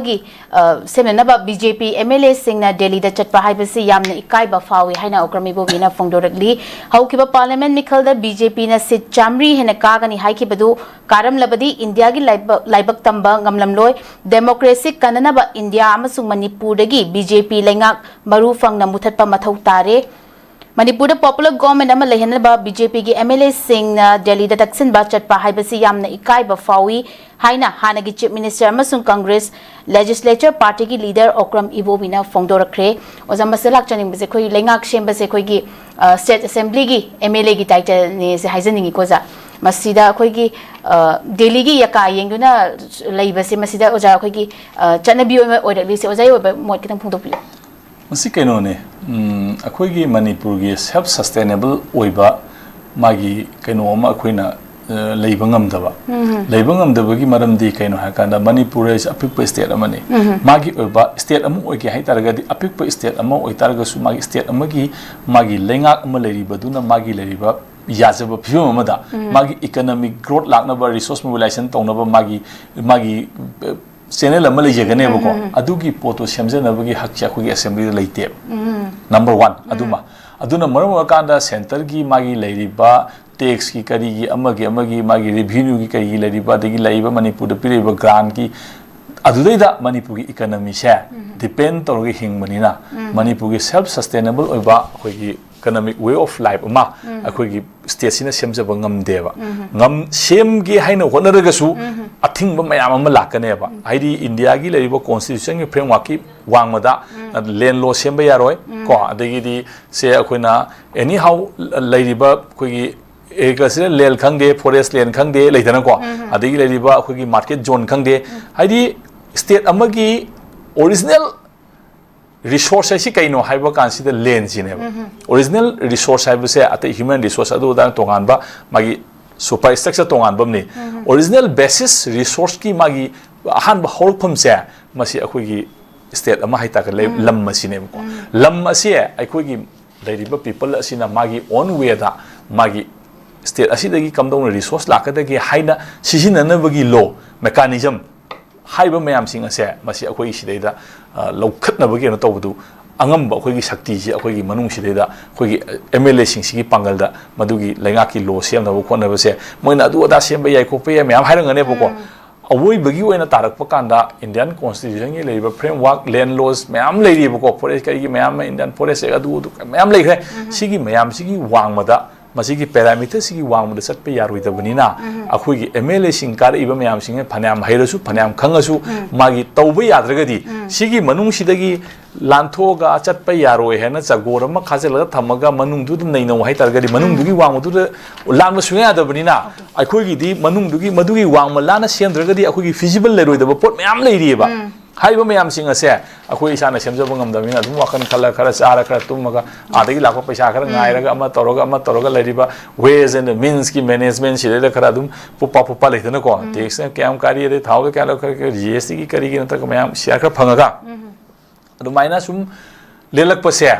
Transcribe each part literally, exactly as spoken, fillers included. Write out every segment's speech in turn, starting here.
ꯒꯤ, ꯑ, ꯁꯦꯝꯅꯅꯕ B J P M L ꯑꯦꯁꯤꯡꯅ ꯗꯦꯜꯂꯤꯗ ꯆꯠꯄ ꯍꯥꯏꯕꯁꯤ ꯌꯥꯝꯅ ꯏꯀꯥꯏꯕ ꯐꯥꯎꯏ ꯍꯥꯏꯅ ꯑꯣꯀ꯭ꯔꯝ ꯏꯕꯣꯕꯤꯅ ꯐꯣꯡꯗꯣꯔꯛꯂꯤ꯫ ꯍꯧꯈꯤꯕ ꯄꯥꯔꯂꯤꯌꯥꯃꯦꯟꯠ ꯃꯤꯈꯜꯗ ꯕꯤ ꯖꯦ ꯄꯤꯅ ꯁꯤꯠ ꯆꯥꯃꯔꯤ ꯍꯦꯟꯅ ꯀꯥꯒꯅꯤ ꯍꯥꯏꯈꯤꯕꯗꯨ ꯀꯥꯔꯝꯂꯕꯗꯤ ꯏꯟꯗꯤꯌꯥꯒꯤ ꯂꯥꯏꯕ-, ꯂꯥꯏꯕꯛ ꯇꯝꯕ ꯉꯝꯂꯝꯂꯣꯏ꯫ ꯗꯦꯃꯣꯀ꯭ꯔꯦꯁꯤ ꯀꯟꯅꯅꯕ ꯏꯟꯗꯤꯌꯥ ꯑꯃꯁꯨꯡ ꯃꯅꯤꯄꯨꯔꯗꯒꯤ ꯕꯤ ꯖꯦ ꯄꯤ ꯂꯩꯉꯥꯛ ꯃꯔꯨ ꯐꯪꯅ ꯃꯨꯊꯠꯄ ꯃꯊꯧ ꯇꯥꯔꯦ꯫ ꯃꯅꯤꯄꯨꯔꯗ ꯄꯣꯄꯨꯂꯔ ꯒꯣꯚꯔꯟꯃꯦꯟꯠ ꯑꯃ ꯂꯩꯍꯟꯅꯕ ꯕꯤ ꯖꯦ ꯄꯤꯒꯤ ꯑꯦꯝ ꯑꯦꯜ ꯑꯦꯁꯤꯡꯅ ꯗꯦꯜꯂꯤꯗ ꯇꯛꯁꯤꯟꯕ ꯆꯠꯄ ꯍꯥꯏꯕꯁꯤ ꯌꯥꯝꯅ ꯏꯀꯥꯏꯕ ꯐꯥꯎꯏ ꯍꯥꯏꯅ ꯍꯥꯟꯅꯒꯤ ꯆꯤꯐ ꯃꯤꯅꯤꯁꯇꯔ ꯑꯃꯁꯨꯡ ꯀꯪꯒ꯭ꯔꯦꯁ ꯂꯦꯖꯤꯁꯂꯦꯆꯔ ꯄꯥꯔꯇꯤꯒꯤ ꯂꯤꯗꯔ ꯑꯣꯀ꯭ꯔꯝ ꯏꯕꯣꯕꯤꯅ ꯐꯣꯡꯗꯣꯔꯛꯈ꯭ꯔꯦ꯫ ꯑꯣꯖꯥ, ꯃꯁꯤꯗ ꯂꯥꯛꯆꯅꯤꯡꯕꯁꯦ ꯑꯩꯈꯣꯏ ꯂꯩꯉꯥꯛ ꯁꯦꯝꯕꯁꯦ ꯑꯩꯈꯣꯏꯒꯤ, ꯑ, ꯁ꯭ꯇꯦꯠ ꯑꯦꯁꯦꯝꯕ꯭ꯂꯤꯒꯤ ꯑꯦꯝ ꯑꯦꯜ ꯑꯦꯒꯤ ꯇꯥꯏꯇꯜꯅꯦꯁꯦ ꯍꯥꯏꯖꯅꯤꯡꯉꯤꯀꯣ ꯑꯣꯖꯥ꯫ ꯃꯁꯤꯗ ꯑꯩꯈꯣꯏꯒꯤ, ꯑ, ꯗꯦꯜꯂꯤꯒꯤ ꯌꯀꯥ ꯌꯦꯡꯗꯨꯅ ꯂꯩꯕꯁꯦ, ꯃꯁꯤꯗ ꯑꯣꯖꯥ ꯑꯩꯈꯣꯏꯒꯤ, ꯑ, ꯆꯠꯅꯕꯤ ꯑꯃ ꯑꯣꯏꯔꯛꯂꯤꯁꯦ, ꯑꯣꯖꯥꯒꯤ ꯑꯣꯏꯕ ꯃꯣꯠ ꯈꯤꯇꯪ ꯐꯣꯡꯗꯣꯛꯄꯤꯌꯨ꯫ ꯃꯁꯤ ꯀꯩꯅꯣꯅꯦ, ꯎꯝ, ꯑꯩꯈꯣꯏꯒꯤ ꯃꯅꯤꯄꯨꯔꯒꯤ ꯁꯦꯜꯐ ꯁꯁꯇꯦꯅꯦꯕꯜ ꯑꯣꯏꯕ ꯃꯥꯒꯤ ꯀꯩꯅꯣ ꯑꯃ ꯑꯩꯈꯣꯏꯅ, ꯑ, ꯂꯩꯕ ꯉꯝꯗꯕ꯫ ꯎꯝ꯫ ꯂꯩꯕ ꯉꯝꯗꯕꯒꯤ ꯃꯔꯝꯗꯤ ꯀꯩꯅꯣ ꯍꯥꯏꯔꯀꯥꯟꯗ, ꯃꯅꯤꯄꯨꯔ ꯍꯥꯏꯁꯦ ꯑꯄꯤꯛꯄ ꯁ꯭ꯇꯦꯠ ꯑꯃꯅꯤ꯫ ꯎꯝ꯫ ꯃꯥꯒꯤ ꯑꯣꯏꯕ ꯁ꯭ꯇꯦꯠ ꯑꯃ ꯑꯣꯏꯒꯦ ꯍꯥꯏ ꯇꯥꯔꯒꯗꯤ, ꯑꯄꯤꯛꯄ ꯁ꯭ꯇꯦꯠ ꯑꯃ ꯑꯣꯏꯇꯥꯔꯒꯁꯨ, ꯃꯥꯒꯤ ꯁ꯭ꯇꯦꯠ ꯑꯃꯒꯤ, ꯃꯥꯒꯤ ꯂꯩꯉꯥꯛ ꯑꯃ ꯂꯩꯔꯤꯕꯗꯨꯅ ꯃꯥꯒꯤ ꯂꯩꯔꯤꯕ ꯌꯥꯖꯕ ꯐꯤꯕꯝ ꯑꯃꯗ, ꯎꯝ꯫ ꯃꯥꯒꯤ ꯏꯀꯅꯣꯃꯤꯛ ꯒ꯭ꯔꯣꯠ ꯂꯥꯛꯅꯕ, ꯔꯤꯁꯣꯔꯁ ꯃꯣꯕꯤꯂꯥꯏꯖꯦꯁꯟ ꯇꯧꯅꯕ, ꯃꯥꯒꯤ, ꯃꯥꯒꯤ, ꯑ, ꯆꯦꯅꯦꯜ ꯑꯃ ꯂꯩꯖꯒꯅꯦꯕꯀꯣ꯫ ꯎꯝ, ꯎꯝ, ꯎꯝ꯫ ꯑꯗꯨꯒꯤ ꯄꯣꯠꯇꯣ ꯁꯦꯝꯖꯅꯕꯒꯤ ꯍꯛꯁꯦ ꯑꯩꯈꯣꯏꯒꯤ ꯑꯦꯁꯦꯝꯕ꯭ꯂꯤꯗ ꯂꯩꯇꯦꯕ꯫ ꯎꯝ꯫ ꯅꯝꯕꯔ ꯋꯥꯟ, ꯎꯝ꯫ ꯑꯗꯨꯃ꯫ ꯑꯗꯨꯅ ꯃꯔꯝ ꯑꯣꯏꯔꯀꯥꯟꯗ ꯁꯦꯟꯇꯔꯒꯤ ꯃꯥꯒꯤ ꯂꯩꯔꯤꯕ ꯇꯦꯛꯁꯀꯤ, ꯀꯔꯤꯒꯤ, ꯑꯃꯒꯤ, ꯑꯃꯒꯤ, ꯃꯥꯒꯤ ꯔꯦꯚꯤꯅ꯭ꯌꯨꯒꯤ, ꯀꯔꯤꯒꯤ ꯂꯩꯔꯤꯕ, ꯑꯗꯒꯤ ꯂꯩꯔꯤꯕ ꯃꯅꯤꯄꯨꯔꯗ ꯄꯤꯔꯤꯕ ꯒ꯭ꯔꯥꯟꯒꯤ, ꯑꯗꯨꯗꯩꯗ ꯃꯅꯤꯄꯨꯔꯒꯤ ꯏꯀꯅꯃꯤꯁꯦ ꯎꯝ꯫ ꯗꯤꯄꯦꯟ ꯇꯧꯔꯒ ꯍꯤꯡꯕꯅꯤꯅ, ꯎꯝ꯫ ꯃꯅꯤꯄꯨꯔꯒꯤ ꯁꯦꯜꯐ ꯁꯁꯇꯦꯅꯦꯕꯜ ꯑꯣꯏꯕ ꯑꯩꯈꯣꯏꯒꯤ ꯏꯀꯅꯃꯤꯛ ꯋꯦ ꯑꯣꯐ ꯂꯥꯏꯐ ꯑꯃ ꯎꯝ꯫ ꯑꯩꯈꯣꯏꯒꯤ ꯁ꯭ꯇꯦꯠꯁꯤꯅ ꯁꯦꯝꯖꯕ ꯉꯝꯗꯦꯕ꯫ ꯎꯝ꯫ ꯉꯝ-, ꯁꯦꯝꯒꯦ ꯍꯥꯏꯅ ꯍꯣꯠꯅꯔꯒꯁꯨ ꯎꯝ꯫ ꯑꯊꯤꯡꯕ ꯃꯌꯥꯝ ꯑꯃ ꯂꯥꯛꯀꯅꯦꯕ꯫ ꯎꯝ꯫ ꯍꯥꯏꯗꯤ ꯏꯟꯗꯤꯌꯥꯒꯤ ꯂꯩꯔꯤꯕ ꯀꯣꯟꯁꯇꯤꯇ꯭ꯌꯨꯁꯟꯒꯤ ꯐ꯭ꯔꯦꯝꯋꯥꯔꯛꯀꯤ ꯋꯥꯡꯃꯗ ꯎꯝ꯫ ꯂꯦꯟ ꯂꯣ ꯁꯦꯝꯕ ꯌꯥꯔꯣꯏ, ꯎꯝ꯫ ꯀꯣ, ꯑꯗꯒꯤꯗꯤ ꯁꯦ ꯑꯩꯈꯣꯏꯅ ꯑꯦꯅꯤ ꯍꯥꯎ ꯂꯩꯔꯤꯕ ꯑꯩꯈꯣꯏꯒꯤ ꯑꯦꯒ꯭ꯔꯤꯀꯜꯆꯔꯦꯜ ꯂꯦꯟ ꯈꯪꯗꯦ, ꯐꯣꯔꯦꯁ ꯂꯦꯟ ꯈꯪꯗꯦ, ꯂꯩꯗꯅꯀꯣ, ꯎꯝ꯫ ꯑꯗꯒꯤ ꯂꯩꯔꯤꯕ ꯑꯩꯈꯣꯏꯒꯤ ꯃꯥꯔꯀꯦꯠ ꯖꯣꯟ ꯈꯪꯗꯦ, ꯎꯝ꯫ ꯍꯥꯏꯗꯤ ꯁ꯭ꯇꯦꯠ ꯑꯃꯒꯤ ꯑꯣꯔꯤꯖꯤꯅꯦꯜ ꯔꯤꯁꯣꯔꯁ ꯍꯥꯏꯁꯤ ꯀꯩꯅꯣ ꯍꯥꯏꯕ ꯀꯥꯟꯁꯤꯗ ꯂꯦꯟꯁꯤꯅꯦꯕ꯫ ꯎꯝ꯫ ꯑꯣꯔꯤꯖꯤꯅꯦꯜ ꯔꯤꯁꯣꯔꯁ ꯍꯥꯏꯕꯁꯦ ꯑꯇꯩ ꯍ꯭ꯌꯨꯃꯦꯟ ꯔꯤꯁꯣꯔꯁ ꯑꯗꯨ ꯑꯗꯥ ꯇꯣꯉꯥꯟꯕ ꯃꯥꯒꯤ ꯁꯨꯄꯔ ꯁ꯭ꯇ꯭ꯔꯛꯆꯔ ꯇꯣꯉꯥꯟꯕ ꯑꯃꯅꯤ꯫ ꯎꯝ꯫ ꯑꯣꯔꯤꯖꯤꯅꯦꯜ ꯕꯦꯁꯤꯁ ꯔꯤꯁꯣꯔꯁꯀꯤ ꯃꯥꯒꯤ ꯑꯍꯥꯟꯕ ꯍꯧꯔꯛꯐꯝꯁꯦ ꯃꯁꯤ ꯑꯩꯈꯣꯏꯒꯤ ꯁ꯭ꯇꯦꯠ ꯑꯃ ꯍꯥꯏꯇꯥꯔꯒ ꯂꯩ-, ꯎꯝ꯫ ꯂꯝ ꯑꯁꯤꯅꯦꯕꯀꯣ꯫ ꯎꯝ꯫ ꯂꯝ ꯑꯁꯤ ꯑꯩꯈꯣꯏꯒꯤ ꯂꯩꯔꯤꯕ ꯄꯤꯄꯜ ꯑꯁꯤꯅ ꯃꯥꯒꯤ ꯑꯣꯟ ꯋꯦꯗ ꯃꯥꯒꯤ ꯁ꯭ꯇꯦꯠ ꯑꯁꯤꯗꯒꯤ ꯀꯝꯗꯧꯅ ꯔꯤꯁꯣꯔꯁ ꯂꯥꯛꯀꯗꯒꯦ ꯍꯥꯏꯅ ꯁꯤꯖꯤꯟꯅꯅꯕꯒꯤ ꯂꯣ ꯃꯦꯀꯥꯅꯤꯖꯝ ꯍꯥꯏꯔꯤꯕ ꯃꯌꯥꯝꯁꯤꯡ ꯑꯁꯦ ꯃꯁꯤ ꯑꯩꯈꯣꯏꯒꯤ ꯁꯤꯗꯩꯗ, ꯑ, ꯂꯧꯈꯠꯅꯕꯒꯤ ꯀꯩꯅꯣ ꯇꯧꯕꯗꯨ, ꯑꯉꯝꯕ ꯑꯩꯈꯣꯏꯒꯤ ꯁꯛꯇꯤꯁꯤ ꯑꯩꯈꯣꯏꯒꯤ ꯃꯅꯨꯡꯁꯤꯗꯩꯗ ꯑꯩꯈꯣꯏꯒꯤ ꯑꯦꯝ ꯑꯦꯜ ꯑꯦꯁꯤꯡꯁꯤꯒꯤ ꯄꯥꯡꯒꯜꯗ ꯃꯗꯨꯒꯤ ꯂꯩꯉꯥꯛꯀꯤ ꯂꯣ ꯁꯦꯝꯅꯕ ꯈꯣꯠꯅꯕꯁꯦ, ꯃꯣꯏꯅ ꯑꯗꯨ ꯑꯗꯥ ꯁꯦꯝꯕ ꯌꯥꯏ ꯈꯣꯠꯄ ꯌꯥꯏ ꯃꯌꯥꯝ ꯍꯥꯏꯔꯝꯒꯅꯦꯕꯀꯣ꯫ ꯑꯋꯣꯏꯕꯒꯤ ꯑꯣꯏꯅ ꯇꯥꯔꯛꯄ ꯀꯥꯟꯗ Indian Constitutionꯒꯤ ꯂꯩꯔꯤꯕ framework, land laws ꯃꯌꯥꯝ ꯂꯩꯔꯤꯕꯀꯣ, forest ꯀꯔꯤꯒꯤ ꯃꯌꯥꯝ ꯑꯃ, Indian Forest Act ꯑꯗꯨ ꯑꯗꯨ ꯃꯌꯥꯝ ꯂꯩꯈ꯭ꯔꯦ꯫ ꯁꯤꯒꯤ ꯃꯌꯥꯝꯁꯤꯒꯤ ꯋꯥꯡꯃꯗ, ꯃꯁꯤꯒꯤ parameterꯁꯤꯒꯤ ꯋꯥꯡꯃꯗ ꯆꯠꯄ ꯌꯥꯔꯣꯏꯗꯕꯅꯤꯅ, ꯑꯩꯈꯣꯏꯒꯤ ꯑꯦꯝ ꯑꯦꯜ ꯑꯦꯁꯤꯡ ꯀꯥꯔꯛꯏꯕ ꯃꯌꯥꯝꯁꯤꯡꯅ ꯐꯅꯌꯥꯝ ꯍꯩꯔꯁꯨ, ꯐꯅꯌꯥꯝ ꯈꯪꯉꯁꯨ, ꯃꯥꯒꯤ ꯇꯧꯕ ꯌꯥꯗ꯭ꯔꯒꯗꯤ, ꯁꯤꯒꯤ ꯃꯅꯨꯡꯁꯤꯗꯒꯤ ꯂꯥꯟꯊꯣꯛꯑꯒ ꯆꯠꯄ ꯌꯥꯔꯣꯏ ꯍꯥꯏꯅ ꯆꯒꯣꯔ ꯑꯃ ꯈꯥꯖꯤꯜꯂꯒ ꯊꯝꯃꯒ ꯃꯅꯨꯡꯗꯨꯗ ꯅꯩꯅꯧ ꯍꯥꯏꯇꯥꯔꯒꯗꯤ, ꯃꯅꯨꯡꯗꯨꯒꯤ ꯋꯥꯡꯃꯗꯨꯗ ꯂꯥꯟꯕ ꯁꯨꯡꯌꯥ ꯌꯥꯗꯕꯅꯤꯅ, ꯑꯩꯈꯣꯏꯒꯤꯗꯤ ꯃꯅꯨꯡꯗꯨꯒꯤ, ꯃꯗꯨꯒꯤ ꯋꯥꯡꯃ ꯂꯥꯟꯅ ꯁꯦꯝꯗ꯭ꯔꯒꯗꯤ ꯑꯩꯈꯣꯏꯒꯤ feasible ꯂꯩꯔꯣꯏꯗꯕ ꯄꯣꯠ ꯃꯌꯥꯝ ꯂꯩꯔꯤꯑꯕ꯫ ꯍꯥꯏꯔꯤꯕ ꯃꯌꯥꯝꯁꯤꯡ ꯑꯁꯦ ꯑꯩꯈꯣꯏ ꯏꯁꯥꯅ ꯁꯦꯝꯖꯕ ꯉꯝꯗꯕꯅꯤꯅ, ꯑꯗꯨꯝ ꯋꯥꯈꯜ ꯈꯜꯂ, ꯈꯔ ꯆꯥꯔ, ꯈꯔ ꯇꯨꯝꯃꯒ, ꯑꯥꯗꯒꯤ ꯂꯥꯛꯄ ꯄꯩꯁꯥ ꯈꯔ ꯉꯥꯏꯔꯒ, ꯑꯃ ꯇꯧꯔꯒ, ꯑꯃ ꯇꯧꯔꯒ ꯂꯩꯔꯤꯕ ways and meansꯀꯤ managementꯁꯤꯗꯩꯗ ꯈꯔ ꯑꯗꯨꯝ ꯄꯨꯞꯄ ꯄꯨꯞꯄ ꯂꯩꯗꯅꯀꯣ꯫ Taxꯅ ꯀꯌꯥꯝ ꯀꯥꯔꯤ, ꯑꯗꯩ ꯊꯥꯎꯗ ꯀꯌꯥ ꯂꯧꯈꯠꯈ꯭ꯔꯦ, ꯖꯤ ꯑꯦꯁ ꯇꯤꯒꯤ ꯀꯔꯤꯒꯤ ꯅꯠꯇ꯭ꯔꯒ ꯃꯌꯥꯝ ꯁꯤꯌꯥꯔ ꯈꯔ ꯐꯪꯉꯒ, ꯑꯗꯨꯃꯥꯏꯅ ꯁꯨꯝ ꯂꯦꯜꯂꯛꯄꯁꯦ,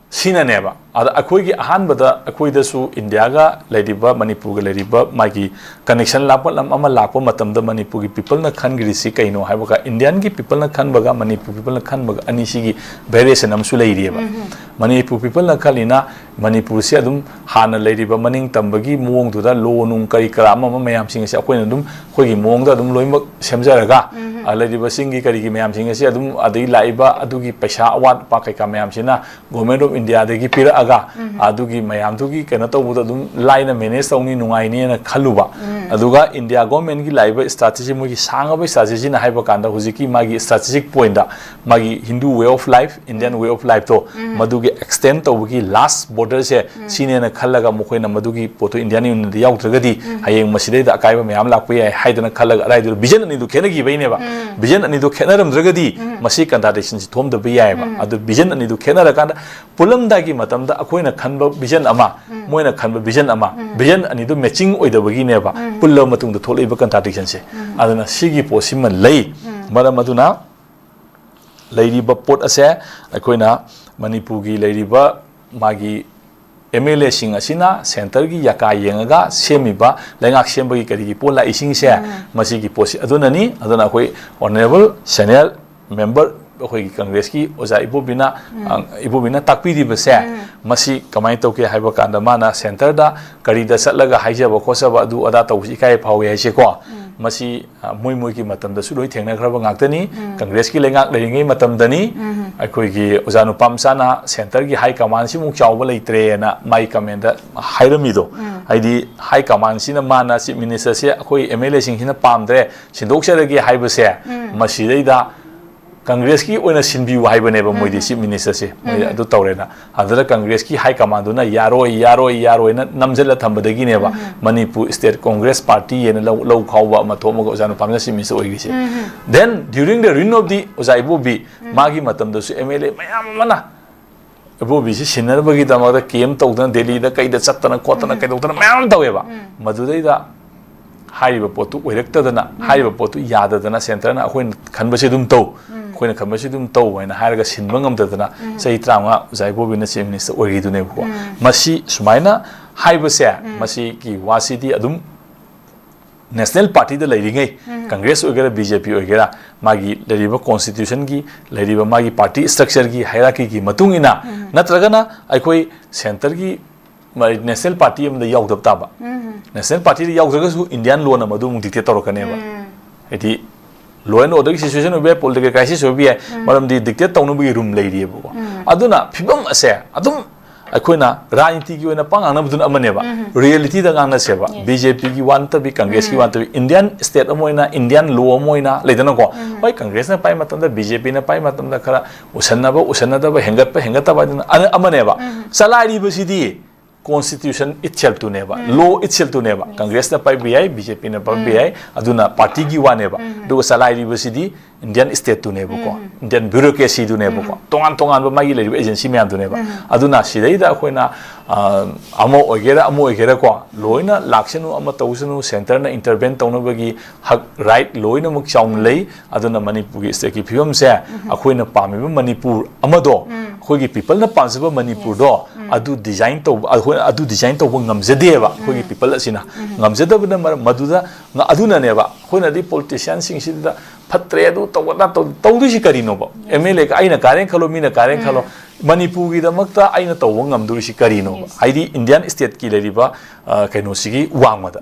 ꯁꯤꯅꯅꯦꯕ꯫ ꯑꯗ ꯑꯩꯈꯣꯏꯒꯤ ꯑꯍꯥꯟꯕꯗ ꯑꯩꯈꯣꯏꯗꯁꯨ ꯏꯟꯗꯤꯌꯥꯒ ꯂꯩꯔꯤꯕ, ꯃꯅꯤꯄꯨꯔꯒ ꯂꯩꯔꯤꯕ ꯃꯥꯒꯤ connection ꯂꯥꯞꯄꯠ ꯑꯃ ꯂꯥꯛꯄ ꯃꯇꯝꯗ, ꯃꯅꯤꯄꯨꯔꯒꯤ peopleꯅ ꯈꯟꯈ꯭ꯔꯤꯁꯤ ꯀꯩꯅꯣ ꯍꯥꯏꯕꯒ, Indianꯒꯤ peopleꯅ ꯈꯟꯕꯒ ꯃꯅꯤꯄꯨꯔ peopleꯅ ꯈꯟꯕꯒ ꯑꯅꯤꯁꯤꯒꯤ variation ꯑꯃꯁꯨ ꯂꯩꯔꯤꯑꯕ꯫ ꯃꯅꯤꯄꯨꯔ peopleꯅ ꯈꯜꯂꯤꯅ, ꯃꯅꯤꯄꯨꯔꯁꯦ ꯑꯗꯨꯝ ꯍꯥꯟꯅ ꯂꯩꯔꯤꯕ ꯃꯅꯤꯡ ꯇꯝꯕꯒꯤ ꯃꯑꯣꯡꯗꯨꯗ, ꯂꯣ ꯅꯨꯡ ꯀꯔꯤ ꯀꯔꯥ ꯑꯃ ꯑꯃ ꯃꯌꯥꯝꯁꯤꯡ ꯑꯁꯦ ꯑꯩꯈꯣꯏꯅ ꯑꯗꯨꯝ ꯑꯩꯈꯣꯏꯒꯤ ꯃꯑꯣꯡꯗ ꯑꯗꯨꯝ ꯂꯣꯏꯅꯃꯛ ꯁꯦꯝꯖꯔꯒ, ꯑ, ꯂꯩꯔꯤꯕ ꯆꯤꯡꯒꯤ ꯀꯔꯤꯒꯤ ꯃꯌꯥꯝꯁꯤꯡ ꯑꯁꯤ ꯑꯗꯨꯝ, ꯑꯗꯒꯤ ꯂꯥꯛꯏꯕ ꯑꯗꯨꯒꯤ ꯄꯩꯁꯥ ꯑꯋꯥꯠꯄ ꯀꯩꯀꯥ ꯃꯌꯥꯝꯁꯤꯅ Government of Indiaꯗꯒꯤ ꯄꯤꯔꯛꯑꯒ, ꯑꯗꯨꯒꯤ ꯃꯌꯥꯝꯗꯨꯒꯤ ꯀꯩꯅꯣ ꯇꯧꯕꯗꯣ ꯑꯗꯨꯝ ꯂꯥꯏꯅ manage ꯇꯧꯅꯤ, ꯅꯨꯡꯉꯥꯏꯅꯤꯅ ꯈꯜꯂꯨꯕ꯫ ꯑꯗꯨꯒ India governmentꯀꯤ ꯂꯥꯛꯏꯕ strategy, ꯃꯣꯏꯒꯤ ꯁꯥꯡꯉꯕ strategyꯅ ꯍꯥꯏꯕ ꯀꯥꯟꯗ, ꯍꯧꯖꯤꯛꯀꯤ ꯃꯥꯒꯤ strategic pointꯇ ꯃꯥꯒꯤ Hindu way of life, Indian way of lifeꯇꯣ, ꯃꯗꯨꯒꯤ extend ꯇꯧꯕꯒꯤ last borderꯁꯦ ꯁꯤꯅꯦꯅ ꯈꯜꯂꯒ, ꯃꯈꯣꯏꯅ ꯃꯗꯨꯒꯤ ꯄꯣꯠꯇꯣ Indian Unionꯗ ꯌꯥꯎꯗ꯭ꯔꯒꯗꯤ ꯍꯌꯦꯡ ꯃꯁꯤꯗꯩꯗ ꯑꯀꯥꯏꯕ ꯃꯌꯥꯝ ꯂꯥꯛꯄ ꯌꯥꯏ ꯍꯥꯏꯗꯅ ꯈꯜꯂꯒ, ꯑꯗꯥꯏꯗꯨꯗ vision ꯑꯅꯤꯗꯨ ꯈꯦꯠꯅꯈꯤꯕꯩꯅꯦꯕ꯫ Vision ꯑꯅꯤꯗꯨ ꯈꯦꯠꯅꯔꯝꯗ꯭ꯔꯒꯗꯤ ꯃꯁꯤ contradictionꯁꯤ ꯊꯣꯛꯑꯝꯗꯕ ꯌꯥꯏꯑꯕ꯫ ꯑꯗꯨ vision ꯑꯅꯤꯗꯨ ꯈꯦꯠꯅꯔꯀꯥꯟꯗ ꯄꯨꯜꯂꯝꯗꯥꯏꯒꯤ ꯃꯇꯝꯗ ꯑꯩꯈꯣꯏꯅ ꯈꯟꯕ vision ꯑꯃ, ꯃꯣꯏꯅ ꯈꯟꯕ vision ꯑꯃ, vision ꯑꯅꯤꯗꯨ matching ꯑꯣꯏꯗꯕꯒꯤꯅꯦꯕ ꯄꯨꯜꯂꯕ ꯃꯇꯨꯡꯗ ꯊꯣꯛꯂꯛꯏꯕ contradictionꯁꯦ꯫ ꯑꯗꯨꯅ ꯁꯤꯒꯤ ꯄꯣꯠꯁꯤꯃ ꯂꯩ꯫ ꯃꯔꯝ ꯑꯗꯨꯅ ꯂꯩꯔꯤꯕ ꯄꯣꯠ ꯑꯁꯦ ꯑꯩꯈꯣꯏꯅ ꯃꯅꯤꯄꯨꯔꯒꯤ ꯂꯩꯔꯤꯕ ꯃꯥꯒꯤ ꯑꯦꯝ ꯑꯦꯜ ꯑꯦꯁꯤꯡ ꯑꯁꯤꯅ ꯁꯦꯟꯇꯔꯒꯤ ꯌꯥꯀꯥ ꯌꯦꯡꯉꯒ ꯁꯦꯝꯃꯤꯕ ꯂꯩꯉꯥꯛ ꯁꯦꯝꯕꯒꯤ ꯀꯔꯤꯒꯤ ꯄꯣꯠ ꯂꯥꯛꯏꯁꯤꯡꯁꯦ, ꯃꯁꯤꯒꯤ ꯄꯣꯠꯁꯤ ꯑꯗꯨꯅꯅꯤ꯫ ꯑꯗꯨꯅ ꯑꯩꯈꯣꯏ ꯑꯣꯅꯔꯦꯕꯜ ꯁꯦꯅꯤꯌꯔ ꯃꯦꯝꯕꯔ ꯑꯩꯈꯣꯏꯒꯤ ꯀꯪꯒ꯭ꯔꯦꯁꯀꯤ ꯑꯣꯖꯥ ꯏꯕꯣꯕꯤꯅ, ꯑ, ꯏꯕꯣꯕꯤꯅ ꯇꯥꯛꯄꯤꯔꯤꯕꯁꯦ, ꯃꯁꯤ ꯀꯃꯥꯏꯅ ꯇꯧꯒꯦ ꯍꯥꯏꯕ ꯀꯥꯟꯗ, ꯃꯥꯅ ꯁꯦꯟꯇꯔꯗ ꯀꯔꯤꯗ ꯆꯠꯂꯒ ꯍꯥꯏꯖꯕ ꯈꯣꯠꯆꯕ ꯑꯗꯨ ꯑꯗꯥ ꯇꯧꯕꯁꯤ ꯏꯀꯥꯏ ꯐꯥꯎꯏ ꯍꯥꯏꯁꯦꯀꯣ꯫ ꯃꯁꯤ, ꯑ, ꯃꯣꯏ ꯃꯣꯏꯒꯤ ꯃꯇꯝꯗꯁꯨ ꯂꯣꯏ ꯊꯦꯡꯅꯈ꯭ꯔꯕ ꯉꯥꯛꯇꯅꯤ꯫ ꯀꯪꯒ꯭ꯔꯦꯁꯀꯤ ꯂꯩꯉꯥꯛ ꯂꯩꯔꯤꯉꯩ ꯃꯇꯝꯗꯅꯤ꯫ ꯑꯩꯈꯣꯏꯒꯤ ꯑꯣꯖꯥ ꯅꯨꯄꯥ ꯃꯆꯥꯅ ꯁꯦꯟꯇꯔꯒꯤ ꯍꯥꯏ ꯀꯃꯥꯟꯁꯤꯃꯨꯛ ꯆꯥꯎꯕ ꯂꯩꯇ꯭ꯔꯦꯅ ꯃꯥꯒꯤ ꯀꯃꯦꯟꯗ ꯍꯥꯏꯔꯝꯃꯤꯗꯣ꯫ ꯍꯥꯏꯗꯤ ꯍꯥꯏ ꯀꯃꯥꯟꯁꯤꯅ, ꯃꯥꯅ ꯆꯤꯐ ꯃꯤꯅꯤꯁꯇꯔꯁꯦ ꯑꯩꯈꯣꯏ ꯑꯦꯝ ꯑꯦꯜ ꯑꯦꯁꯤꯡꯁꯤꯅ ꯄꯥꯝꯗ꯭ꯔꯦ, ꯁꯤꯟꯗꯣꯛꯆꯔꯒꯦ ꯍꯥꯏꯕꯁꯦ, ꯃꯁꯤꯗꯩꯗ ꯀꯪꯒ꯭ꯔꯦꯁꯀꯤ ꯑꯣꯏꯅ ꯁꯤꯟꯕꯤꯌꯨ ꯍꯥꯏꯕꯅꯦꯕ ꯃꯣꯏꯗꯤ, ꯆꯤꯐ ꯃꯤꯅꯤꯁꯇꯔꯁꯦ꯫ ꯃꯣꯏ ꯑꯗꯨ ꯇꯧꯔꯦꯅ꯫ ꯑꯗꯨꯗ ꯀꯪꯒ꯭ꯔꯦꯁꯀꯤ ꯍꯥꯏ ꯀꯃꯥꯟꯗꯨꯅ "ꯌꯥꯔꯣꯏ, ꯌꯥꯔꯣꯏ, ꯌꯥꯔꯣꯏꯅ" ꯅꯝꯁꯤꯜꯂ ꯊꯝꯕꯗꯒꯤꯅꯦꯕ ꯃꯅꯤꯄꯨꯔ ꯁ꯭ꯇꯦꯠ ꯀꯣꯡꯒ꯭ꯔꯦꯁ ꯄꯥꯔꯇꯤ ꯍꯥꯏꯅ ꯂꯧ, ꯂꯧ ꯈꯥꯎꯕ ꯑꯃ ꯊꯣꯛꯑꯒ ꯑꯣꯖꯥ ꯅꯨꯄꯥ ꯑꯃꯅ ꯆꯤꯐ ꯃꯤꯅꯤꯁꯇꯔ ꯑꯣꯏꯈ꯭ꯔꯤꯁꯦ꯫ Then during the reign of the ꯑꯣꯖꯥ ꯏꯕꯣꯕꯤ, ꯃꯥꯒꯤ ꯃꯇꯝꯗꯁꯨ ꯑꯦꯝ ꯑꯦꯜ ꯑꯦ ꯃꯌꯥꯝ ꯑꯃꯅ ꯏꯕꯣꯕꯤꯁꯤ ꯁꯤꯟꯅꯅꯕꯒꯤꯗꯃꯛꯇ ꯀꯦꯝ ꯇꯧꯗꯅ, ꯗꯦꯜꯂꯤꯗ ꯀꯩꯗ ꯆꯠꯇꯅ ꯈꯣꯠꯇꯅ ꯀꯩꯗꯧꯗꯅ ꯃꯌꯥꯝ ꯑꯃ ꯇꯧꯋꯦꯕ꯫ ꯃꯗꯨꯗꯩꯗ ꯍꯥꯏꯔꯤꯕ ꯄꯣꯠꯇꯨ ꯑꯣꯏꯔꯛꯇꯗꯅ, ꯍꯥꯏꯔꯤꯕ ꯄꯣꯠꯇꯨ ꯌꯥꯗꯗꯅ, ꯁꯦꯟꯇꯔꯅ ꯑꯩꯈꯣꯏꯅ ꯈꯟꯕꯁꯤ ꯑꯗꯨꯝ ꯇꯧ, ꯑꯩꯈꯣꯏꯅ ꯈꯟꯕꯁꯤ ꯑꯗꯨꯝ ꯇꯧ ꯍꯥꯏꯅ ꯍꯥꯏꯔꯒ ꯁꯤꯟꯕ ꯉꯝꯗꯗꯅ ꯆꯍꯤ ꯇꯔꯥꯃꯉꯥ ꯑꯣꯖꯥ ꯏꯕꯣꯕꯤꯅ ꯆꯤꯐ ꯃꯤꯅꯤꯁꯇꯔ ꯑꯣꯏꯈꯤꯗꯨꯅꯦꯕꯀꯣ꯫ ꯃꯁꯤ ꯁꯨꯃꯥꯏꯅ ꯍꯥꯏꯕꯁꯦ, ꯃꯁꯤꯒꯤ ꯋꯥꯁꯤꯗꯤ ꯑꯗꯨꯝ ꯅꯦꯁꯅꯦꯜ ꯄꯥꯔꯇꯤꯗ ꯂꯩꯔꯤꯉꯩ, ꯀꯪꯒ꯭ꯔꯦꯁ ꯑꯣꯏꯒꯦꯔꯥ, ꯕꯤ ꯖꯦ ꯄꯤ ꯑꯣꯏꯒꯦꯔꯥ, ꯃꯥꯒꯤ ꯂꯩꯔꯤꯕ ꯀꯣꯟꯁꯇꯤꯇ꯭ꯌꯨꯁꯟꯒꯤ, ꯂꯩꯔꯤꯕ ꯃꯥꯒꯤ ꯄꯥꯔꯇꯤ ꯁ꯭ꯇ꯭ꯔꯛꯆꯔꯒꯤ, ꯍꯥꯏꯔꯥꯔꯀꯤꯒꯤ ꯃꯇꯨꯡ ꯏꯟꯅ, ꯅꯠꯇ꯭ꯔꯒꯅ ꯑꯩꯈꯣꯏ ꯁꯦꯟꯇꯔꯒꯤ ꯃ-, ꯅꯦꯁꯅꯦꯜ ꯄꯥꯔꯇꯤ ꯑꯃꯗ ꯌꯥꯎꯗꯕ ꯇꯥꯕ꯫ ꯅꯦꯁꯅꯦꯜ ꯄꯥꯔꯇꯤꯗ ꯌꯥꯎꯗ꯭ꯔꯒꯁꯨ ꯏꯟꯗꯤꯌꯥꯟ ꯂꯣꯅ ꯃꯗꯨ ꯑꯃꯨꯛ ꯗꯤꯛꯇꯦꯠ ꯇꯧꯔꯛꯀꯅꯦꯕ꯫ ꯍꯥꯏꯗꯤ, ꯂꯣ ꯑꯦꯟ ꯑꯣꯔꯗꯔꯒꯤ ꯁꯤꯆꯨꯋꯦꯁꯟ ꯑꯣꯏꯕ ꯌꯥꯏ, ꯄꯣꯂꯤꯇꯤꯀꯦꯜ ꯀ꯭ꯔꯥꯏꯁꯤꯁ ꯑꯣꯏꯕ ꯌꯥꯏ, ꯃꯔꯝꯗꯤ ꯗꯤꯛꯇꯦꯠ ꯇꯧꯅꯕꯒꯤ ꯔꯨꯝ ꯂꯩꯔꯤꯑꯕꯀꯣ꯫ ꯑꯗꯨꯅ ꯐꯤꯕꯝ ꯑꯁꯦ ꯑꯗꯨꯝ ꯑꯩꯈꯣꯏꯅ ꯔꯥꯖꯅꯤꯇꯤꯒꯤ ꯑꯣꯏꯅ ꯄꯥꯡ ꯉꯥꯡꯅꯕꯗꯨꯅ ꯑꯃꯅꯦꯕ, ꯔꯤꯌꯦꯂꯤꯇꯤꯗ ꯉꯥꯡꯅꯁꯦꯕ꯫ ꯕꯤ ꯖꯦ ꯄꯤꯒꯤ ꯋꯥ ꯅꯠꯇꯕꯤ, ꯀꯪꯒ꯭ꯔꯦꯁꯀꯤ ꯋꯥ ꯅꯠꯇꯕꯤ, ꯏꯟꯗꯤꯌꯥꯟ ꯁ꯭ꯇꯦꯠ ꯑꯃ ꯑꯣꯏꯅ, ꯏꯟꯗꯤꯌꯥꯟ ꯂꯣ ꯑꯃ ꯑꯣꯏꯅ, ꯂꯩꯗꯅꯀꯣ꯫ ꯍꯣꯏ, ꯀꯪꯒ꯭ꯔꯦꯁꯅ ꯄꯥꯏ ꯃꯇꯝꯗ, ꯕꯤ ꯖꯦ ꯄꯤꯅ ꯄꯥꯏ ꯃꯇꯝꯗ ꯈꯔ ꯎꯁꯟꯅꯕ, ꯎꯁꯟꯅꯗꯕ, ꯍꯦꯟꯒꯠꯄ, ꯍꯦꯟꯒꯠꯇꯕ ꯍꯥꯏꯗꯅ ꯑ-, ꯑꯃꯅꯦꯕ꯫ ꯆꯂꯥꯏꯔꯤꯕꯁꯤꯗꯤ ꯀꯣꯟꯁꯇꯤꯇ꯭ꯌꯨꯁꯟ ꯏꯠꯁꯦꯜꯐꯇꯨꯅꯦꯕ, ꯂꯣ ꯏꯠꯁꯦꯜꯐꯇꯨꯅꯦꯕ꯫ ꯀꯪꯒ꯭ꯔꯦꯁꯅ ꯄꯥꯏꯕ ꯌꯥꯏ, ꯕꯤ ꯖꯦ ꯄꯤꯅ ꯄꯥꯏꯕ ꯌꯥꯏ, ꯑꯗꯨꯅ ꯄꯥꯔꯇꯤꯒꯤ ꯋꯥꯅꯦꯕ꯫ ꯑꯗꯨꯒ ꯆꯂꯥꯏꯔꯤꯕꯁꯤꯗꯤ ꯏꯟꯗꯤꯌꯥꯟ ꯁ꯭ꯇꯦꯠꯇꯨꯅꯦꯕꯀꯣ, ꯏꯟꯗꯤꯌꯥꯟ ꯕ꯭ꯌꯨꯔꯣꯀ꯭ꯔꯦꯁꯤꯗꯨꯅꯦꯕꯀꯣ, ꯇꯣꯉꯥꯟ ꯇꯣꯉꯥꯟꯕ ꯃꯥꯒꯤ ꯂꯩꯔꯤꯕ ꯑꯦꯖꯦꯟꯁꯤ ꯃꯌꯥꯝꯗꯨꯅꯦꯕ꯫ ꯑꯗꯨꯅ ꯁꯤꯗꯩꯗ ꯑꯩꯈꯣꯏꯅ, ꯑ, ꯑꯃ ꯑꯣꯏꯒꯦꯔꯥ ꯑꯃ ꯑꯣꯏꯒꯦꯔꯥꯀꯣ, ꯂꯣꯏꯅ ꯂꯥꯛꯁꯅꯨ, ꯑꯃ ꯇꯧꯁꯅꯨ, ꯁꯦꯟꯇꯔꯅ ꯏꯟꯇꯔꯚꯦꯟ ꯇꯧꯅꯕꯒꯤ ꯍꯛ, ꯔꯥꯏꯠ ꯂꯣꯏꯅꯃꯛ ꯆꯥꯎꯅ ꯂꯩ꯫ ꯑꯗꯨꯅ ꯃꯅꯤꯄꯨꯔꯒꯤ ꯁ꯭ꯇꯦꯠꯀꯤ ꯐꯤꯕꯝꯁꯦ, ꯑꯩꯈꯣꯏꯅ ꯄꯥꯝꯃꯤꯕ ꯃꯅꯤꯄꯨꯔ ꯑꯃꯗꯣ, ꯑꯩꯈꯣꯏꯒꯤ ꯄꯤꯄꯜꯅ ꯄꯥꯝꯖꯕ ꯃꯅꯤꯄꯨꯔꯗꯣ, ꯑꯗꯨ ꯗꯤꯖꯥꯏꯟ ꯇꯧꯕ, ꯑꯩꯈꯣꯏ ꯑꯗꯨ ꯗꯤꯖꯥꯏꯟ ꯇꯧꯕ ꯉꯝꯖꯗꯦꯕ ꯑꯩꯈꯣꯏꯒꯤ ꯄꯤꯄꯜ ꯑꯁꯤꯅ꯫ ꯉꯝꯖꯗꯕꯅ ꯃꯔꯝ ꯃꯗꯨꯗ ꯉ-, ꯑꯗꯨꯅꯅꯦꯕ ꯑꯩꯈꯣꯏꯅꯗꯤ ꯄꯣꯂꯤꯇꯤꯁꯤꯌꯥꯟꯁꯤꯡꯁꯤꯗ ꯐꯠꯇ꯭ꯔꯦ, ꯑꯗꯨ ꯇꯧꯕ ꯑꯗꯥ ꯇꯧ-, ꯇꯧꯗꯣꯏꯁꯤ ꯀꯔꯤꯅꯣꯕ? ꯑꯦꯝ ꯑꯦꯜ ꯑꯦ ꯑꯩꯅ ꯀꯥꯔꯦꯅ ꯈꯜꯂꯣ, ꯃꯤꯅ ꯀꯥꯔꯦꯅ ꯈꯜꯂꯣ, ꯃꯅꯤꯄꯨꯔꯒꯤꯗꯃꯛꯇ ꯑꯩꯅ ꯇꯧꯕ ꯉꯝꯗꯣꯔꯤꯁꯤ ꯀꯔꯤꯅꯣꯕ? ꯍꯥꯏꯗꯤ ꯏꯟꯗꯤꯌꯥꯟ ꯁ꯭ꯇꯦꯠꯀꯤ ꯂꯩꯔꯤꯕ, ꯑ, ꯀꯩꯅꯣꯁꯤꯒꯤ ꯋꯥꯡꯃꯗ,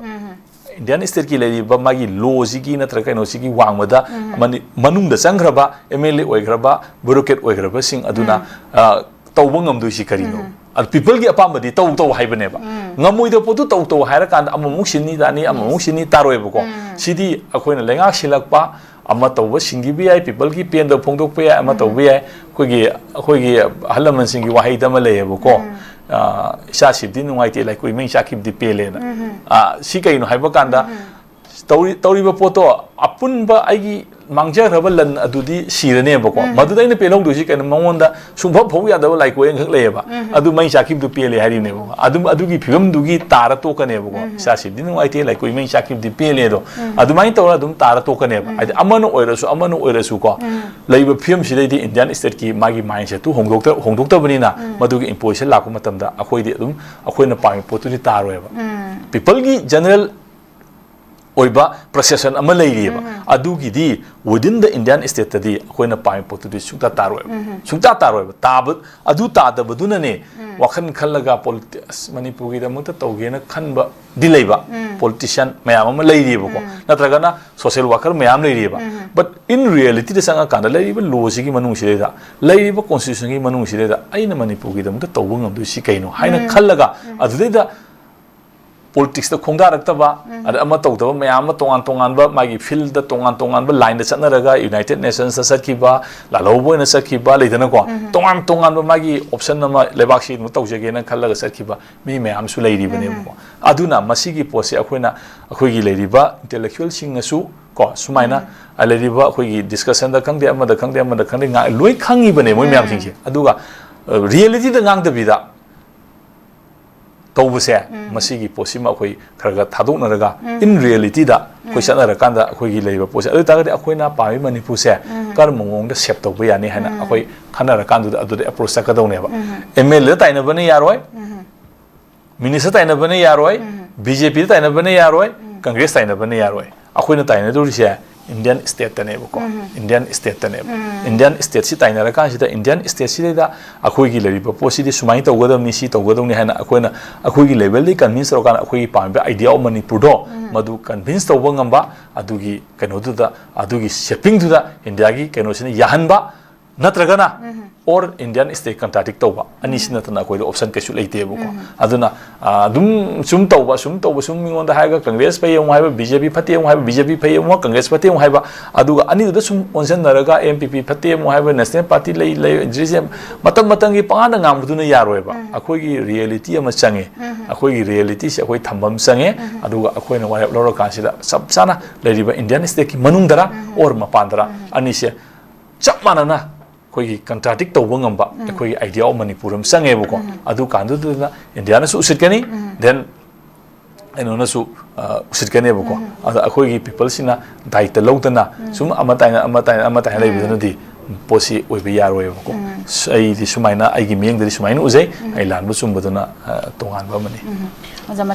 ꯏꯟꯗꯤꯌꯥꯟ ꯁ꯭ꯇꯦꯠꯀꯤ ꯂꯩꯔꯤꯕ ꯃꯥꯒꯤ ꯂꯣꯁꯤꯒꯤ ꯅꯠꯇ꯭ꯔꯒ ꯀꯩꯅꯣꯁꯤꯒꯤ ꯋꯥꯡꯃꯗ ꯃꯅꯤ-, ꯃꯅꯨꯡꯗ ꯆꯪꯈ꯭ꯔꯕ ꯑꯦꯝ ꯑꯦꯜ ꯑꯦ ꯑꯣꯏꯈ꯭ꯔꯕ, ꯕ꯭ꯌꯨꯔꯣꯀ꯭ꯔꯦꯠ ꯑꯣꯏꯈ꯭ꯔꯕꯁꯤꯡ ꯑꯗꯨꯅ, ꯑ, ꯇꯧꯕ ꯉꯝꯗꯣꯏꯁꯤ ꯀꯔꯤꯅꯣ? ꯑꯗꯨ ꯄꯤꯄꯜꯒꯤ ꯑꯄꯥꯝꯕꯗꯤ ꯇꯧ ꯇꯧ ꯍꯥꯏꯕꯅꯦꯕ꯫ ꯉꯝꯃꯣꯏꯗꯕ ꯄꯣꯠꯇꯨ ꯇꯧ ꯇꯧ ꯍꯥꯏꯔꯀꯥꯟꯗ ꯑꯃꯃꯨꯛ ꯁꯤꯟꯅꯤ ꯇꯥꯅꯤ, ꯑꯃꯃꯨꯛ ꯁꯤꯟꯅꯤ ꯇꯥꯔꯣꯏꯕꯀꯣ꯫ ꯁꯤꯗꯤ ꯑꯩꯈꯣꯏꯅ ꯂꯩꯉꯥꯛ ꯁꯤꯜꯂꯛꯄ, ꯑꯃ ꯇꯧꯕ ꯁꯤꯟꯈꯤꯕ ꯌꯥꯏ, ꯄꯤꯄꯜꯒꯤ ꯄꯦꯟꯗꯕ ꯐꯣꯡꯗꯣꯛꯄ ꯌꯥꯏ, ꯑꯃ ꯇꯧꯕ ꯌꯥꯏ꯫ ꯑꯩꯈꯣꯏꯒꯤ, ꯑꯩꯈꯣꯏꯒꯤ ꯑꯍꯜ ꯂꯃꯟꯁꯤꯡꯒꯤ ꯋꯥꯍꯩꯗ ꯑꯃ ꯂꯩꯌꯦꯕꯀꯣ, ꯑ, "ꯏꯆꯥ ꯁꯤꯕꯗꯤ ꯅꯨꯡꯉꯥꯏꯇꯦ, ꯂꯥꯏꯀꯣꯏ ꯃꯩ ꯆꯥꯛꯈꯤꯕꯗꯤ ꯄꯦꯜꯂꯦꯅ"꯫ ꯑ, ꯁꯤ ꯀꯩꯅꯣ ꯍꯥꯏꯕ ꯀꯥꯟꯗ, ꯇꯧꯔꯤ-, ꯇꯧꯔꯤꯕ ꯄꯣꯠꯇꯣ ꯑꯄꯨꯟꯕ ꯑꯩꯒꯤ ꯃꯥꯡꯖꯈ꯭ꯔꯕ ꯂꯟ ꯑꯗꯨꯗꯤ ꯁꯤꯔꯅꯦꯕꯀꯣ꯫ ꯃꯗꯨꯗ ꯑꯩꯅ ꯄꯦꯜꯍꯧꯗꯣꯏꯁꯤ ꯀꯩꯅꯣ? ꯃꯉꯣꯟꯗ ꯁꯨꯡꯐ ꯐꯧ ꯌꯥꯗꯕ ꯂꯥꯏꯀꯣꯏ ꯑꯃꯈꯛ ꯂꯩꯌꯦꯕ꯫ ꯑꯗꯨ ꯃꯩ ꯆꯥꯛꯈꯤꯕꯗꯨ ꯄꯦꯜꯂꯦ ꯍꯥꯏꯔꯤꯅꯦꯕꯀꯣ꯫ ꯑꯗꯨꯝ ꯑꯗꯨꯒꯤ ꯐꯤꯕꯝꯗꯨꯒꯤ ꯇꯥꯔ ꯇꯣꯛꯀꯅꯦꯕꯀꯣ꯫ "ꯏꯆꯥꯁꯤꯕꯨꯗꯤ ꯅꯨꯡꯉꯥꯏꯇꯦ, ꯂꯥꯏꯀꯣꯏ ꯃꯩ ꯆꯥꯛꯈꯤꯕꯗꯤ ꯄꯦꯜꯂꯦ" ꯑꯗꯣ꯫ ꯑꯗꯨꯃꯥꯏꯅ ꯇꯧꯔ ꯑꯗꯨꯝ ꯇꯥꯔ ꯇꯣꯛꯀꯅꯦꯕ꯫ ꯍꯥꯏꯗꯤ ꯑꯃꯅ ꯑꯣꯏꯔꯁꯨ, ꯑꯃꯅ ꯑꯣꯏꯔꯁꯨꯀꯣ, ꯂꯩꯔꯤꯕ ꯐꯤꯕꯝꯁꯤꯗꯩꯗꯤ ꯏꯟꯗꯤꯌꯥꯟ ꯁ꯭ꯇꯦꯠꯀꯤ ꯃꯥꯒꯤ ꯃꯥꯏꯟꯁꯦꯠꯇꯨ ꯍꯣꯡꯗꯣꯛꯇ-, ꯍꯣꯡꯗꯣꯛꯇꯕꯅꯤꯅ ꯃꯗꯨꯒꯤ ꯏꯝꯄꯣꯖꯤꯁꯟ ꯂꯥꯛꯄ ꯃꯇꯝꯗ ꯑꯩꯈꯣꯏꯗꯤ ꯑꯗꯨꯝ ꯑꯩꯈꯣꯏꯅ ꯄꯥꯝꯃꯤ ꯄꯣꯠꯇꯨꯗꯤ ꯇꯥꯔꯣꯏꯕ꯫ ꯄꯤꯄꯜꯒꯤ ꯖꯦꯅꯔꯦꯜ ꯑꯣꯏꯕ ꯄ꯭ꯔꯣꯁꯦꯁꯟ ꯑꯃ ꯂꯩꯔꯤꯑꯕ꯫ ꯑꯗꯨꯒꯤꯗꯤ within the Indian state-ꯇꯗꯤ ꯑꯩꯈꯣꯏꯅ ꯄꯥꯝꯃꯤ ꯄꯣꯠꯇꯨꯗꯤ ꯁꯨꯡꯇꯥ ꯇꯥꯔꯣꯏꯕ꯫ ꯁꯨꯡꯇꯥ ꯇꯥꯔꯣꯏꯕ꯫ ꯇꯥꯕ, ꯑꯗꯨ ꯇꯥꯗꯕꯗꯨꯅꯅꯦ ꯋꯥꯈꯜ ꯈꯜꯂꯒ ꯄꯣꯂꯤꯇꯤ-, "ꯑꯁ, ꯃꯅꯤꯄꯨꯔꯒꯤꯗꯃꯛꯇ ꯇꯧꯒꯦꯅ ꯈꯟꯕꯗꯤ ꯂꯩꯕ ꯄꯣꯂꯤꯇꯤꯁꯤꯌꯥꯟ ꯃꯌꯥꯝ ꯑꯃ ꯂꯩꯔꯤꯑꯕꯀꯣ, ꯅꯠꯇ꯭ꯔꯒꯅ ꯁꯣꯁꯤꯌꯦꯜ ꯋꯥꯀꯔ ꯃꯌꯥꯝ ꯂꯩꯔꯤꯑꯕ꯫ But in reality-ꯗ ꯆꯪꯉꯀꯥꯟꯗ ꯂꯩꯔꯤꯕ ꯂꯣꯁꯤꯒꯤ ꯃꯅꯨꯡꯁꯤꯗꯩꯗ, ꯂꯩꯔꯤꯕ ꯀꯣꯟꯁꯇꯤꯇ꯭ꯌꯨꯁꯟꯒꯤ ꯃꯅꯨꯡꯁꯤꯗꯩꯗ ꯑꯩꯅ ꯃꯅꯤꯄꯨꯔꯒꯤꯗꯃꯛꯇ ꯇꯧꯕ ꯉꯝꯗꯣꯏꯁꯤ ꯀꯩꯅꯣ?" ꯍꯥꯏꯅ ꯈꯜꯂꯒ ꯑꯗꯨꯗꯩꯗ ꯄꯣꯂꯤꯇꯤꯛꯁꯇ ꯈꯣꯡꯗꯥꯔꯛꯇꯕ, ꯑꯗ ꯑꯃ ꯇꯧꯗꯕ ꯃꯌꯥꯝ ꯑꯃ, ꯇꯣꯉꯥꯟ ꯇꯣꯉꯥꯟꯕ ꯃꯥꯒꯤ ꯐꯤꯜꯗ ꯇꯣꯉꯥꯟ ꯇꯣꯉꯥꯟꯕ ꯂꯥꯏꯟꯗ ꯆꯠꯅꯔꯒ ꯌꯨꯅꯥꯏꯇꯦꯗ ꯅꯦꯁꯟꯁꯇ ꯆꯠꯈꯤꯕ, ꯂꯥꯜꯍꯧꯕ ꯑꯣꯏꯅ ꯆꯠꯈꯤꯕ, ꯂꯩꯗꯅꯀꯣ, ꯇꯣꯉꯥꯟ ꯇꯣꯉꯥꯟꯕ ꯃꯥꯒꯤ ꯑꯣꯞꯁꯟ ꯑꯃ ꯂꯩꯕꯥꯛꯁꯤ ꯑꯗꯨꯝ ꯇꯧꯖꯒꯦꯅ ꯈꯜꯂꯒ ꯆꯠꯈꯤꯕ ꯃꯤ ꯃꯌꯥꯝꯁꯨ ꯂꯩꯔꯤꯕꯅꯦꯕꯀꯣ꯫ ꯑꯗꯨꯅ ꯃꯁꯤꯒꯤ ꯄꯣꯠꯁꯦ ꯑꯩꯈꯣꯏꯅ, ꯑꯩꯈꯣꯏꯒꯤ ꯂꯩꯔꯤꯕ ꯏꯟꯇꯦꯂꯦꯛꯆꯨꯋꯦꯜꯁꯤꯡꯅꯁꯨ ꯀꯣ, ꯁꯨꯃꯥꯏꯅ ꯂꯩꯔꯤꯕ ꯑꯩꯈꯣꯏꯒꯤ ꯗꯤꯁꯀꯁꯟꯗ ꯈꯪꯗꯦ, ꯑꯃꯗ ꯈꯪꯗꯦ, ꯑꯃꯗ ꯈꯪꯗꯦ, ꯉꯥ-, ꯂꯣꯏ ꯈꯪꯉꯤꯕꯅꯦ ꯃꯣꯏ ꯃꯌꯥꯝꯁꯤꯡꯁꯦ꯫ ꯑꯗꯨꯒ, ꯑ, ꯔꯤꯌꯦꯂꯤꯇꯤꯗ ꯉꯥꯡꯗꯕꯤꯗ ꯇꯧꯕꯁꯦ, ꯃꯁꯤꯒꯤ ꯄꯣꯠꯁꯤꯃ ꯑꯩꯈꯣꯏ ꯈꯔ ꯈꯔ ꯊꯥꯗꯣꯛꯅꯔꯒ, in reality ꯗ ꯑꯩꯈꯣꯏ ꯆꯠꯅꯔꯀꯥꯟꯗ ꯑꯩꯈꯣꯏꯒꯤ ꯂꯩꯔꯤꯕ ꯄꯣꯠꯁꯦ, ꯑꯗꯨ ꯑꯣꯏ ꯇꯥꯔꯒꯗꯤ ꯑꯩꯈꯣꯏꯅ ꯄꯥꯝꯃꯤ ꯃꯅꯤꯄꯨꯔꯁꯦ ꯀꯔꯝꯕ ꯃꯑꯣꯡꯗ shape ꯇꯧꯕ ꯌꯥꯅꯤ ꯍꯥꯏꯅ ꯑꯩꯈꯣꯏ ꯈꯟꯅꯔꯀꯥꯟꯗꯨꯗ ꯑꯗꯨꯗ approach ꯆꯠꯀꯗꯧꯅꯦꯕ꯫ ꯑꯦꯝ ꯑꯦꯜ ꯑꯦꯗ ꯇꯥꯏꯅꯕꯅ ꯌꯥꯔꯣꯏ, ꯃꯤꯅꯤꯁꯇꯔ ꯇꯥꯏꯅꯕꯅ ꯌꯥꯔꯣꯏ, ꯕꯤ ꯖꯦ ꯄꯤꯗ ꯇꯥꯏꯅꯕꯅ ꯌꯥꯔꯣꯏ, ꯀꯪꯒ꯭ꯔꯦꯁ ꯇꯥꯏꯅꯕꯅ ꯌꯥꯔꯣꯏ꯫ ꯑꯩꯈꯣꯏꯅ ꯇꯥꯏꯅꯗꯧꯔꯤꯁꯦ ꯏꯟꯗꯤꯌꯥꯟ ꯁ꯭ꯇꯦꯠꯇꯅꯦꯕꯀꯣ꯫ ꯏꯟꯗꯤꯌꯥꯟ ꯁ꯭ꯇꯦꯠꯁꯤ ꯇꯥꯏꯅꯔꯀꯥꯟꯁꯤꯗ, ꯏꯟꯗꯤꯌꯥꯟ ꯁ꯭ꯇꯦꯠꯁꯤꯗꯩꯗ ꯑꯩꯈꯣꯏꯒꯤ ꯂꯩꯔꯤꯕ ꯄꯣꯠꯁꯤꯗꯤ ꯁꯨꯃꯥꯏꯅ ꯇꯧꯒꯗꯕꯅꯤ, ꯁꯤ ꯇꯧꯒꯗꯕꯅꯤ ꯍꯥꯏꯅ ꯑꯩꯈꯣꯏꯅ ꯑꯩꯈꯣꯏꯒꯤ ꯂꯦꯚꯦꯜꯗꯒꯤ convince ꯇꯧꯔꯀꯥꯟꯗ, ꯑꯩꯈꯣꯏꯒꯤ ꯄꯥꯝꯃꯤꯕ idea of ꯃꯅꯤꯄꯨꯔꯗꯣ ꯃꯗꯨ convince ꯇꯧꯕ ꯉꯝꯕ, ꯑꯗꯨꯒꯤ ꯀꯩꯅꯣꯗꯨꯗ, ꯑꯗꯨꯒꯤ shaping ꯗꯨꯗ ꯏꯟꯗꯤꯌꯥꯒꯤ ꯀꯩꯅꯣꯁꯤꯅ ꯌꯥꯍꯟꯕ, ꯅꯠꯇ꯭ꯔꯒꯅ or ꯏꯟꯗꯤꯌꯥꯟ ꯁ꯭ꯇꯦꯠ contradict ꯇꯧꯕ, ꯑꯅꯤꯁꯤ ꯅꯠꯇꯅ ꯑꯩꯈꯣꯏꯗ option ꯀꯩꯁꯨ ꯂꯩꯇꯦꯕꯀꯣ꯫ ꯑꯗꯨꯅ, ꯑ, ꯑꯗꯨꯝ ꯁꯨꯝ ꯇꯧꯕ, ꯁꯨꯝ ꯇꯧꯕ, ꯁꯨꯝ ꯃꯤꯉꯣꯟꯗ ꯍꯥꯏꯔꯒ ꯀꯪꯒ꯭ꯔꯦꯁ ꯐꯩ ꯑꯃꯨꯛ ꯍꯥꯏꯕ, ꯕꯤ ꯖꯦ ꯄꯤ ꯐꯠꯇꯦ ꯑꯃꯨꯛ ꯍꯥꯏꯕ, ꯕꯤ ꯖꯦ ꯄꯤ ꯐꯩ ꯑꯃꯨꯛ, ꯀꯪꯒ꯭ꯔꯦꯁ ꯐꯠꯇꯦ ꯑꯃꯨꯛ ꯍꯥꯏꯕ, ꯑꯗꯨꯒ ꯑꯅꯤꯗꯨꯗ ꯁꯨꯝ ꯑꯣꯟꯁꯤꯟꯅꯔꯒ ꯑꯦꯟ ꯄꯤ ꯄꯤ ꯐꯠꯇꯦ ꯑꯃꯨꯛ ꯍꯥꯏꯕ, ꯅꯦꯁꯅꯦꯜ ꯄꯥꯔꯇꯤ ꯂꯩ, ꯂꯩ, ꯖꯤ ꯁꯤ ꯑꯦꯝ, ꯃꯇꯝ ꯃꯇꯝꯒꯤ ꯄꯉꯥꯟꯗ ꯉꯥꯡꯕꯗꯨꯅ ꯌꯥꯔꯣꯏꯕ꯫ ꯑꯩꯈꯣꯏꯒꯤ reality ꯑꯃ ꯆꯪꯉꯦ꯫ ꯑꯩꯈꯣꯏꯒꯤ reality ꯁꯦ ꯑꯩꯈꯣꯏ ꯊꯝꯕ ꯑꯃ ꯆꯪꯉꯦ꯫ ꯑꯗꯨꯒ ꯑꯩꯈꯣꯏꯅ ꯋꯥꯔꯦꯞ ꯂꯧꯔꯀꯥꯟꯁꯤꯗ ꯆꯞ ꯆꯥꯅ ꯂꯩꯔꯤꯕ ꯏꯟꯗꯤꯌꯥꯟ ꯁ꯭ꯇꯦꯠꯀꯤ ꯃꯅꯨꯡꯗꯔ or ꯃꯄꯥꯟꯗꯔ, ꯑꯅꯤꯁꯦ ꯆꯞ ꯃꯥꯟꯅꯅ ꯑꯩꯈꯣꯏꯒꯤ contradict ꯇꯧꯕ ꯉꯝꯕ ꯑꯩꯈꯣꯏꯒꯤ idea of ꯃꯅꯤꯄꯨꯔ ꯑꯃ ꯆꯪꯉꯦꯕꯀꯣ꯫ ꯑꯗꯨ ꯀꯥꯟꯗꯨꯗꯨꯅ ꯏꯟꯗꯤꯌꯥꯅꯁꯨ ꯎꯁꯤꯠꯀꯅꯤ, then ꯀꯩꯅꯣꯅꯁꯨ, ꯑ, ꯎꯁꯤꯠꯀꯅꯦꯕꯀꯣ꯫ ꯑꯗ ꯑꯩꯈꯣꯏꯒꯤ people ꯁꯤꯅ ꯗꯥꯏꯇ ꯂꯧꯗꯅ ꯁꯨꯝ ꯑꯃ ꯇꯥꯏꯅ, ꯑꯃ ꯇꯥꯏꯅ, ꯑꯃ ꯇꯥꯏꯅ ꯂꯩꯕꯗꯨꯅꯗꯤ ꯄꯣꯠꯁꯤ ꯑꯣꯏꯕ ꯌꯥꯔꯣꯏꯕꯀꯣ꯫ ꯑꯩꯗꯤ ꯁꯨꯃꯥꯏꯅ, ꯑꯩꯒꯤ ꯃꯤꯠꯌꯦꯡꯗꯗꯤ ꯁꯨꯃꯥꯏꯅ ꯎꯖꯩ꯫ ꯑꯩ ꯂꯥꯟꯕ ꯆꯨꯝꯕꯗꯨꯅ, ꯑ, ꯇꯣꯉꯥꯟꯕ ꯑꯃꯅꯤ꯫ ꯑꯣꯖꯥ